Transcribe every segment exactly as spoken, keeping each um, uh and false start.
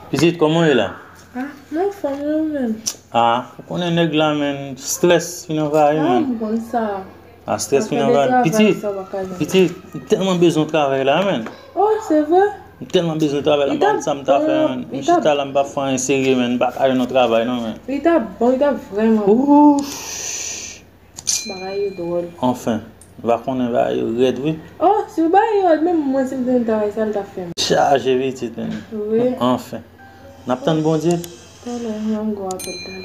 Pitit, kòman w ye la? Ah, mwen anfòm wi, ou menm? Ah, ou konnen nèg la, men, strès fin anvayi, Ah, men. M konn sa. Ah, strès fin Afè de anvayi. Travay, Pitit, sa w pa ka jwenn. Pitit, m tèlman bezwen travay la, men. Oh, se vre? M tèlman bezwen travay la, m pa konn sa m ta fè, men. M chita la, m pa fè anyen serye, men. M pa ka jwenn yon travay, non, men. Li ta bon, li ta vrèman bon. Ouh. Bagay yo dwòl. Anfen, m va konnen bagay yo rèd, wi. Oh, si w bagay yo rèd, menm mwen, si m te jwenn travay sa, l ta fè m. Chaje pitit, men. Wi. Anfen. N ap tann Bondye. Talè, mwen m gon apèl talè.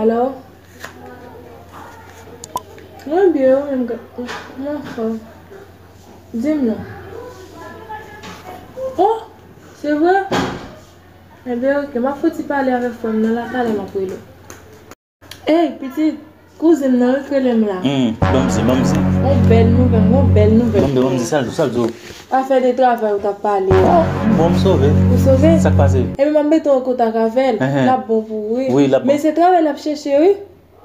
Alo? Mwen byen, ou menm, mwen anfòm. Di m non. Oh, se vre? Enben, oke, m ap fouti pale avèk frè m nan la, talè m ap rele w. Ey, pitit, kouzen m nan wi k rele m la. Hmm, ban m di, ban m di. Yon bèl nouvèl, yon bèl nouvèl. Ban m di, ban m di, sa l, sa l di w. Afè de travay ou t ap pale a. Bon, m sove. Ou sove? Sa k pase? Ebyen, m ap mete w an kontak avè l. Ehe. L ap bon pou ou, wi. Wi, l ap bon. Men se travay l ap chèche, wi.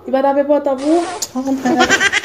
Li pa t ap enpòtan pou ou.